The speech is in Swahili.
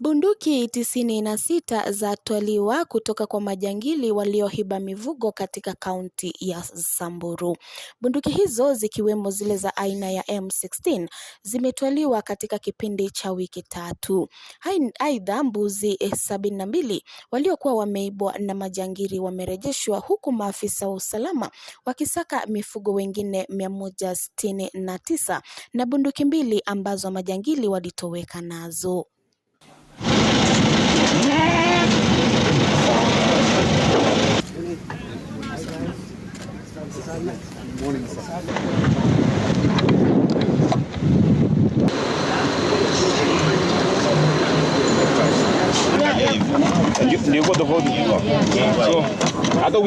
Bunduki 96 zatwaliwa kutoka kwa majangili walioiba mifugo katika kaunti ya Samburu. Bunduki hizo zikiwemo zile za aina ya M16 zimetwaliwa katika kipindi cha wiki tatu. Aidha, mbuzi 72 waliokuwa wameibwa na majangili wamerejeshwa huku maafisa wa usalama wakisaka mifugo wengine 169 na bunduki mbili ambazo majangili walitoweka nazo. Ndio tofauti. So hata